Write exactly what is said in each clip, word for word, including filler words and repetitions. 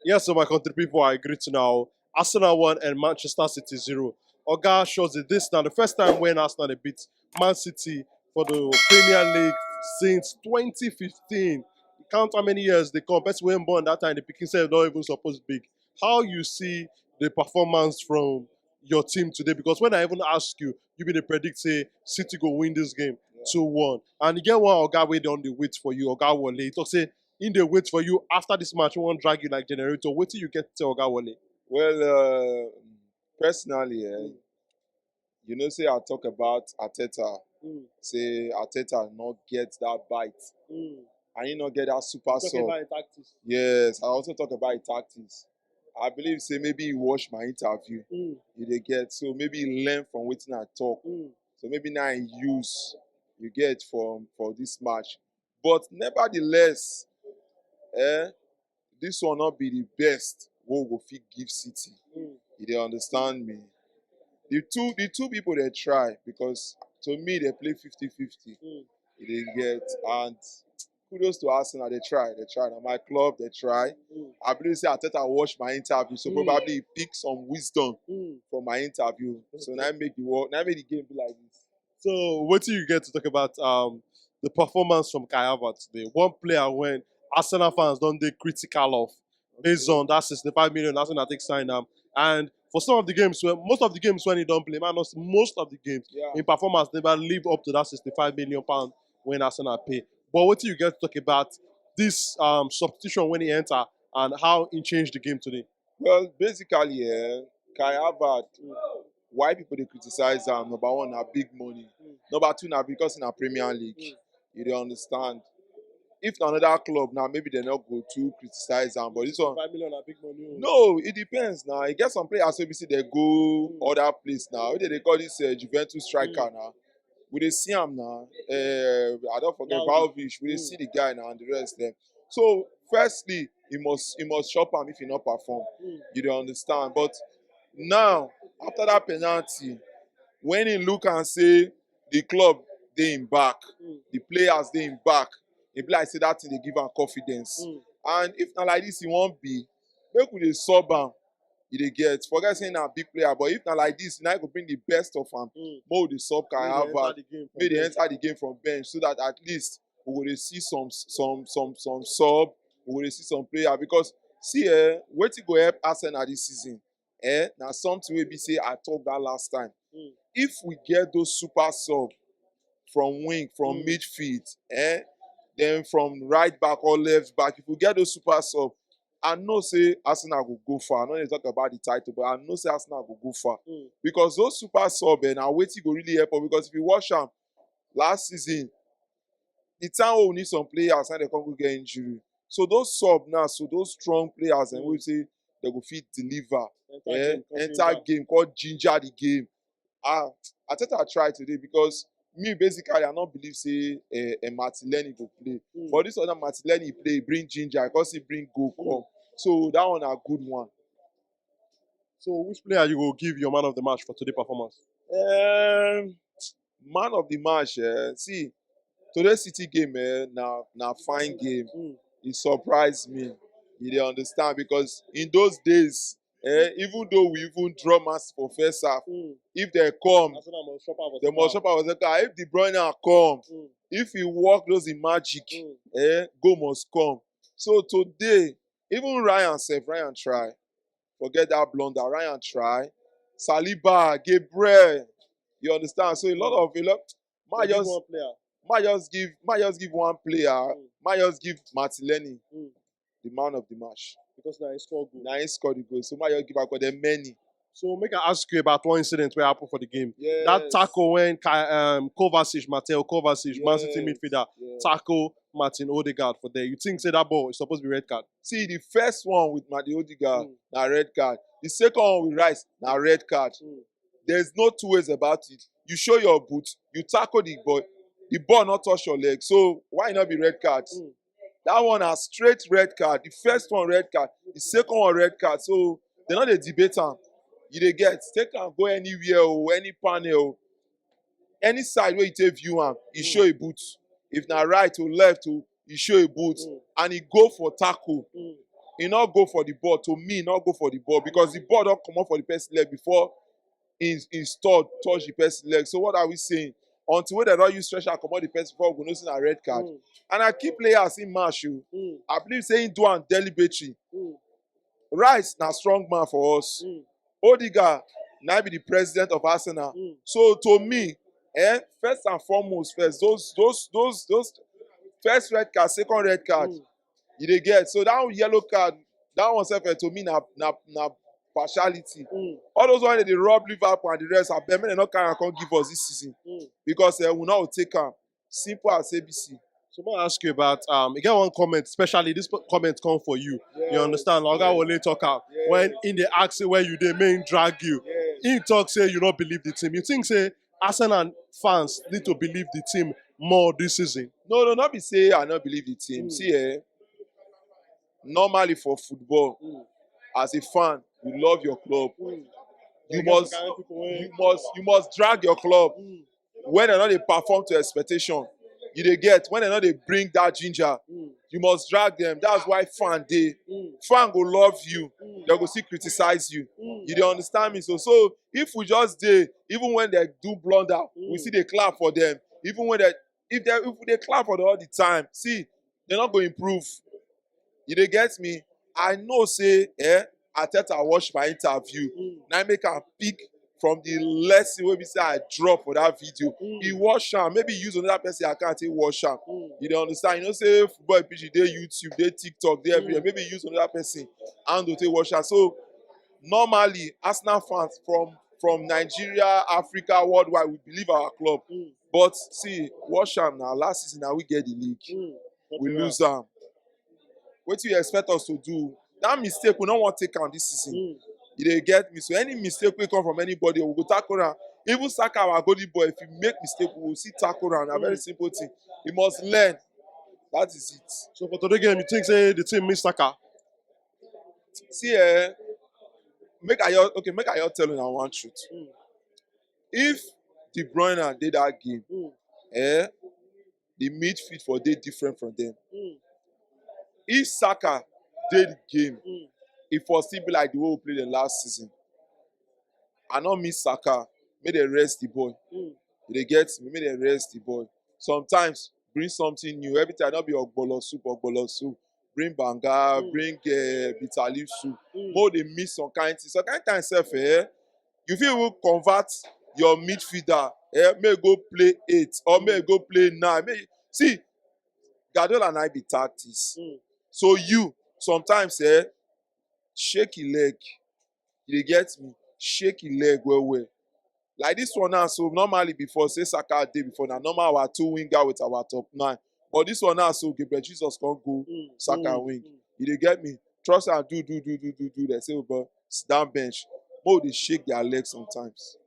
Yes, so my country people, I greet you now. Arsenal one and Manchester City zero. Oga shows it this now. The first time when Arsenal they beat Man City for the Premier League since twenty fifteen. Count how many years they come. Person when born that time, the picking self don't even suppose big. How you see the performance from your team today? Because when I even ask you, you been dey predict say City go win this game two one. And you get one oga wey don dey wait for you, oga Wole. He talk say he dey wait for you after this match, he wan drag you like generator. Wetin you get to tell oga Wole? Well, uh, personally, eh, you know, say I talk about Arteta. Say Arteta not get that bite, and he not get that super Talking sub. About tactics. Yes, I also talk about his tactics. I believe say maybe he watch my interview. Mm. You dey get, so maybe he learn from wetin I talk. Mm. So maybe now he use you get from for this match. But nevertheless, eh, this one not be the best wey we go fit give City. Mm. You dey understand me? The two the two people they try because to me they play fifty fifty. Mm. You dey get, and kudos to Arsenal. They try, they try. Now my club, they try. Mm. I believe say Arteta watch my interview, so Mm. Probably he pick some wisdom Mm. from my interview. So now I make the work, now I make the game be like this. So what do you get to talk about um the performance from Kai Havertz today? One player when Arsenal fans don't they critical of based on that sixty-five million Arsenal take sign am. And for some of the games, when most of the games when he don't play, man, not most of the games, Yeah. in performance never live up to that sixty-five million pound when Arsenal pay. But what do you get to talk about this um substitution when he enter and how he changed the game today? Well, basically, eh, Kai Havertz, why people they criticize am? Number one, na big money. Mm. Number two, na because in a Premier League, Mm. You dey understand? If na another club now, maybe they not go to criticize am, but this one, Five million a big money. Oh. No, it depends now. E get some players wey be say they go other place now. Wey they dey call this uh, Juventus striker now. We dey see am now. Uh, I don't forget Vlahovic. Vlahovic. We dey see the guy now and the rest dem. So firstly, he must he must chop am if he not perform. Mm. You dey understand? But now, after that penalty, when he look and say the club dey him back, Mm. the players dey him back, e be like say that thing dey give am confidence. Mm. And if na like this he wan be, make we dey sub am. You dey get? Forget say na big player, but if na like this, na go bring the best of am. Mm. Make we dey sub Kai Make they enter Havertz, the game from make they bench. Enter the game from bench so that at least we go dey see some some some some sub, we go dey see some player because see eh, wetin go help Arsenal this season eh, na something wey be say I talk that last time. Mm. If we get those super sub from wing, from Mm. midfield, eh, then from right back or left back, if we get those super sub, I know say Arsenal go go far. I know they talk about the title, but I know say Arsenal go go far Mm. Because those super sub eh, na wetin go really help us. Because if you watch am last season, the time wey we need some players and they come go get injury. So those sub now, so those strong players and Mm. we say they go fit deliver. Enter Eh, game, come enter change game, come ginger the game. Ah, Arteta try today because me basically I not believe say eh, eh, Martinelli go play. Mm. But this other Martinelli play bring ginger because he bring goal Mm. come. So that one a good one. So which player you go give your man of the match for today performance? Um, man of the match, eh, see, today City game eh, na na fine game. Mm. It surprised me. You dey understand because in those days, eh, even though we even draw mass for first half, Mm. if they come, Arsenal must chop am for they must second chop our second. If De Bruyne come, Mm. if he work those in magic, Mm. eh, goal must come. So today, even Ryan sef, Ryan try. Forget that blunder, Ryan try. Saliba, Gabriel, you understand? So a lot of a lot. They Might give just one player. might just give might just give one player. Mm. Might just give Martinelli Mm. the man of the match. Because now he score goal. Now he scored the goal, so might just give am, but then many. So make I ask you about one incident wey happen for the game. Yes. That tackle when Ka- um, Kovacic, Mateo Kovacic, Man City Yes, midfielder, yes. Tackle Martin Odegaard for there. You think say that ball is supposed to be red card? See, the first one with Mateo Odegaard, Mm. na red card. The second one with Rice, na red card. Mm. There's no two ways about it. You show your boot, you tackle the ball, the ball not touch your leg. So why not be red card? Mm. That one a straight red card. The first one red card, the second one red card. So they no dey debate am. You dey get, take am go anywhere or any panel, any side where you take view am, you Mm. show a boot. If na right or left, oh, you show a boot, Mm. and he go for tackle. Mm. e no go for the ball. To me, e no go for the ball because the ball don comot for the person leg before him him stud touch the person leg. So what are we saying? Until wey dem don use stretcher comot the person before we go know say na red card. Mm. And na key players him match o. Mm. I believe say him do am deliberately. Mm. Rice na strong man for us. Mm. Odegaard na be the president of Arsenal. Mm. So to me, eh, first and foremost, first those those those those first red card, second red card, Mm. you dey get. So that yellow card, that one sef eh, to me na na na partiality. Mm. All those one dey dey rob Liverpool and the rest, abeg make dem no carry am come give us this season Mm. because eh, we no go take am. Simple as A B C. So I wan ask you about um, you get one comment, especially this po- comment come for you. You understand? Oga Wole talk am Yeah. When in the ask where you dey, make him drag you. Yeah. He talk say you no believe the team. You think say Arsenal fans need to believe the team more this season? No, no, not be say I no believe the team. Mm. See, eh, normally for football, Mm. as a fan, you love your club. Mm. You Get some must, kind of people wey- you must, you must drag your club Mm. when dem no dey perform to expectation. You dey get when dem no dey bring that ginger. Mm. You must drag them. That's why fan dey. Mm. Fan go love you. Mm. Dem go still criticize you. Mm. You dey understand me? So, so if we just dey, even when dem do blunder, we Mm. still dey clap for them. Even when dem, if dem, if we dey clap for them all the time, see, dem no go improve. You dey get me? I know say eh, Arteta watch my interview. Mm. Na im make am pick from the lesson wey be say I drop for that video. Mm. He watch am, maybe he use another person account take watch am. Mm. You dey understand? You know say football P G dey YouTube, dey TikTok, dey everywhere. Mm. Maybe he use another person handle take watch am. So normally, Arsenal fans from from Nigeria, Africa, worldwide, we believe our club. Mm. But see, watch am now. Last season, na we get the league. Mm. We lose am. Wetin you expect us to do? That mistake, we no wan take am this season. Mm. You dey get me? So any mistake wey come from anybody, we go tackle am. Even Saka, our golden boy, if you make mistake, we go still tackle am. Na very Mm. simple thing. He must learn. That is it. So for today game, you think say the team miss Saka? See, eh, make I just, okay, make I just tell una one truth. Mm. If De Bruyne dey that game, Mm. eh, the midfield for dey different from them. Mm. If Saka dey the game, Mm. e for still be like the way we play the last season. I no miss Saka. Make dem rest the boy. Mm. You dey get me? Make dem rest the boy. Sometimes bring something new. Every time no be ogbolo soup, ogbolo soup. Bring banga, Mm. bring uh, bitter leaf soup. Mm. Mo dey miss some kind things. Some kind time sef eh, you fit even convert your midfielder eh, make e go play eight or make e go play nine. Make, see, Guardiola na be tactics. Mm. So you sometimes eh, shake your leg. You dey get me? Shake your leg well well. Like this one now, so normally before say Saka dey before na normal our two winger with our top nine. But this one now, so Gabriel Jesus come go Mm. Saka Mm. wing. Mm. You dey get me? Trust am do do do do do do. Dem say, oh, but sit down bench. Mo dey shake their leg sometimes.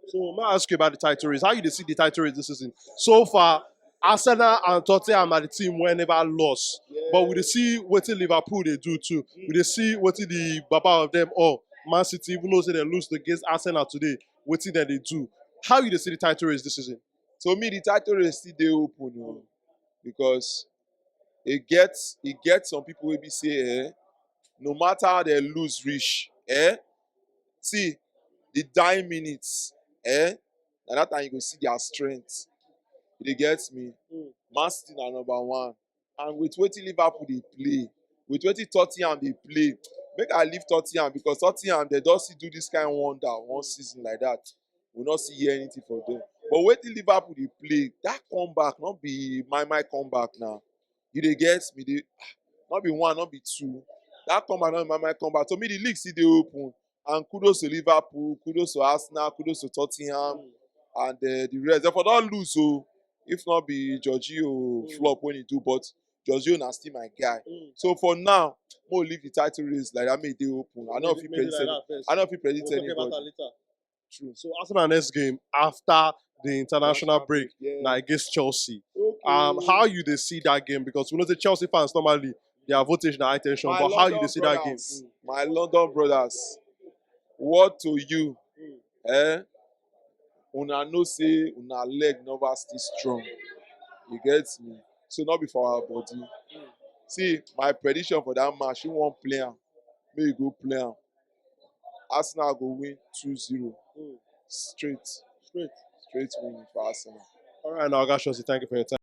So let me ask you about the title race. How you dey see the title race this season? So far, Arsenal and Tottenham are the team wey never lost. But we dey see wetin Liverpool dey do too. We dey see wetin the baba of them all, Man City, even though say dem lose against Arsenal today, wetin dem dey do. How you dey see the title race this season? To me, the title race still dey open o, because e get e get some people wey be say eh, no matter how dem lose reach eh, see the dying minutes eh, na that time you go see their strength. You dey get me? Mm. Man City na number one, and with wetin Liverpool dey play, with wetin Tottenham dey play, make I leave Tottenham because Tottenham dem don still do this kind wonder one season like that. We no see hear anything from them. But wetin Liverpool dey play, that comeback no be my my comeback now. You dey get me? Dey no be one, no be two. That comeback no be my my comeback. To me, the league still dey open. And kudos to Liverpool, kudos to Arsenal, kudos to Tottenham, and uh, the rest. Dem for don lose o, if not be Jorginho Mm. flop when he do, but Jorginho na still my guy. Mm. So for now, mo leave the title race like that, make e dey open. I no fit Maybe like predict. that first. I no fit predict We'll talk about anybody. that later. True. So Arsenal next game after the international break Yeah. na against Chelsea. Okay. Um, how you dey see that game? Because we know the Chelsea fans normally their votation na high tension, My but how you London dey see that game? brothers, my London brothers, what to you? Mm. Eh? Una know say una leg never still strong. You get me? So not be for our body. See, my prediction for that match, you wan play am, make you go play am. Arsenal go win two zero. Straight. Straight. Straight win for Arsenal. All right, now, Oga Shosi, thank you for your time.